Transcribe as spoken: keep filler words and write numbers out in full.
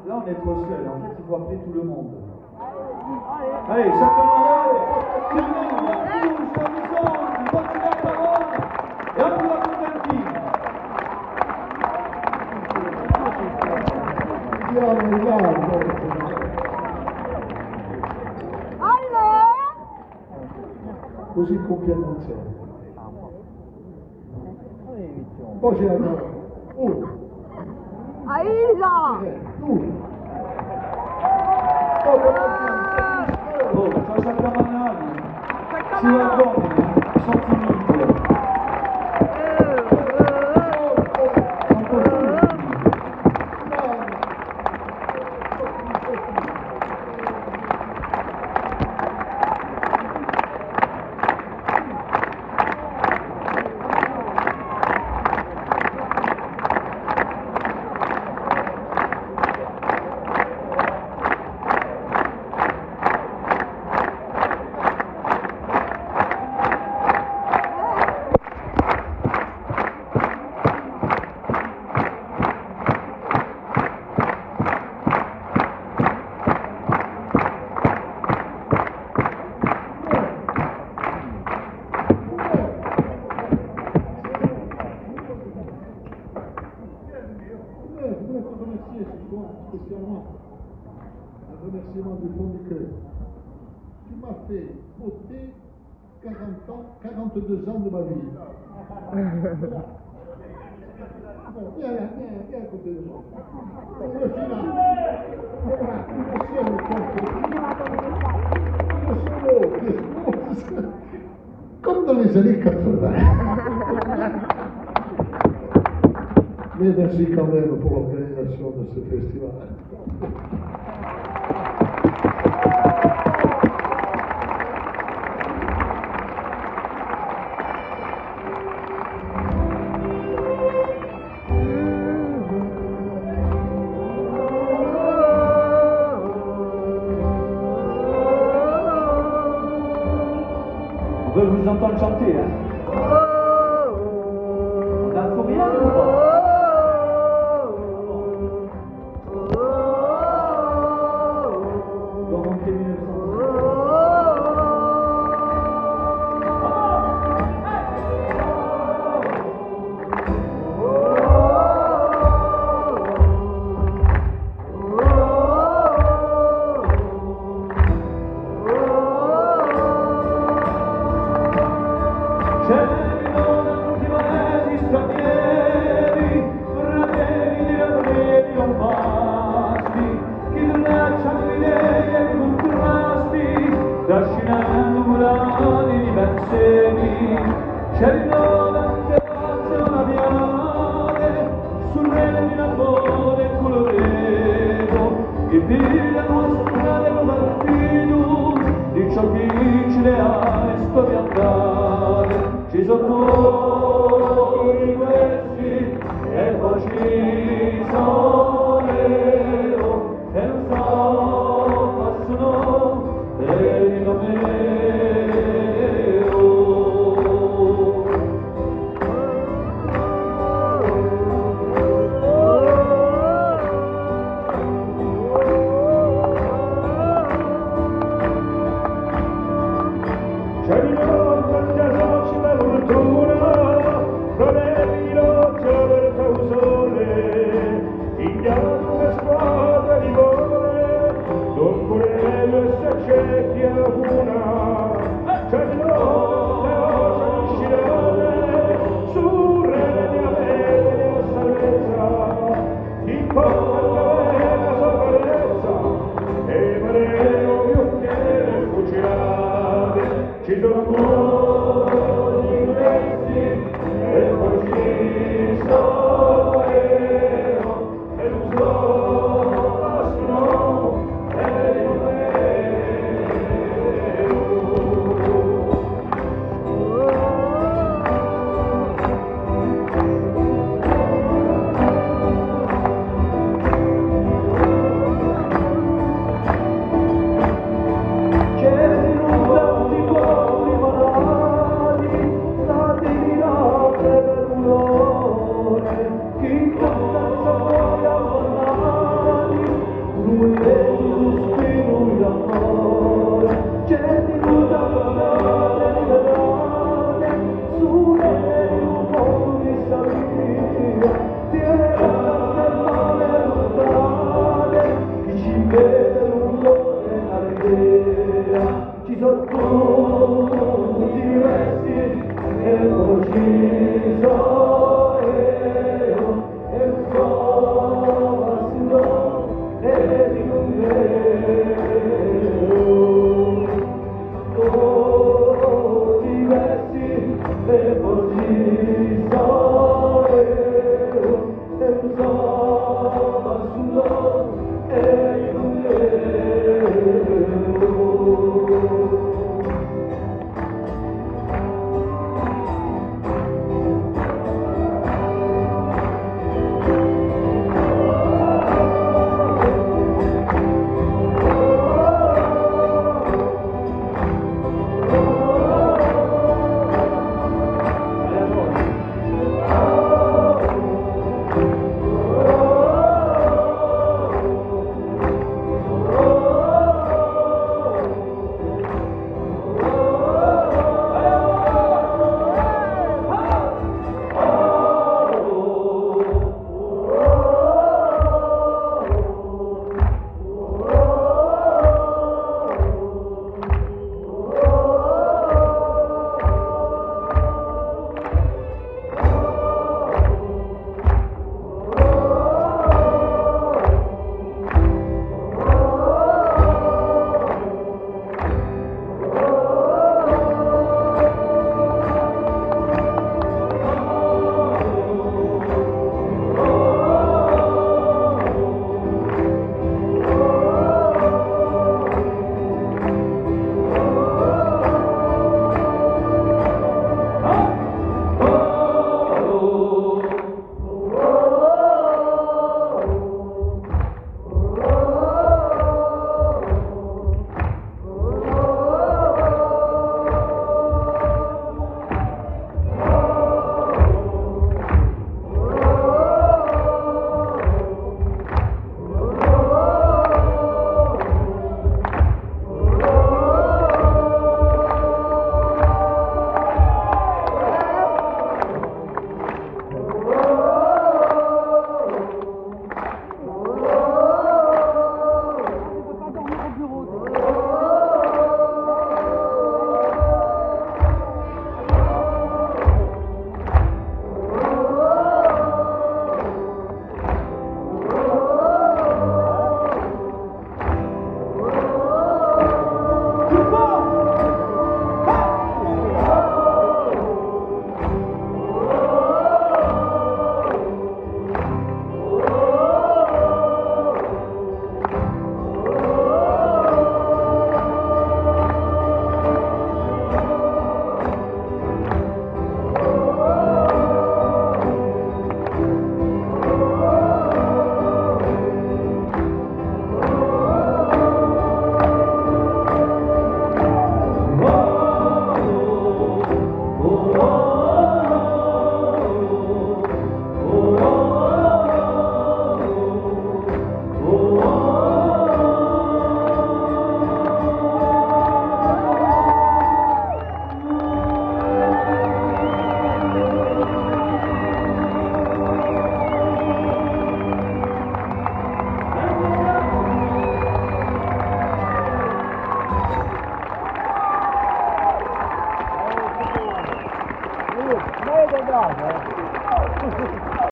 Là, on est trop seul. En fait, il faut appeler tout le monde. Allez, chaque camarade, Germania, Bruges, Arisonzi, Porticaparone, et on peut la contenter. Allora? Cusì compie l'annunziu. Poi c'è la... Uh. Aisa! Eh, uh. Oh, ma... Oh, ciao, ciao, camaradi. Si va bene, eh? Sono finito. Sono contento. Je voudrais te remercier ce soir spécialement, un remerciement du fond du cœur. Tu m'as fait voter quarante ans, quarante-deux ans de ma vie. Bon, viens là, viens, viens à côté de moi. Viens là. Voilà, monsieur le président. Monsieur le président. Comme dans les années quatre-vingts. Mais merci quand même pour l'organisation de ce festival. On veut vous entendre chanter, hein. On a un sourire ou pas ? Bon, on fait mille neuf cent cinquante. Trascinendu muraglie di pensieri, c'eranu tante razze da una piana, sul velo di un amore coloreto, chì piglianu a strada di u partitu, di ciò chì ci l'hà spaventatu. Ci sò tutti questi, è poi ci sò io.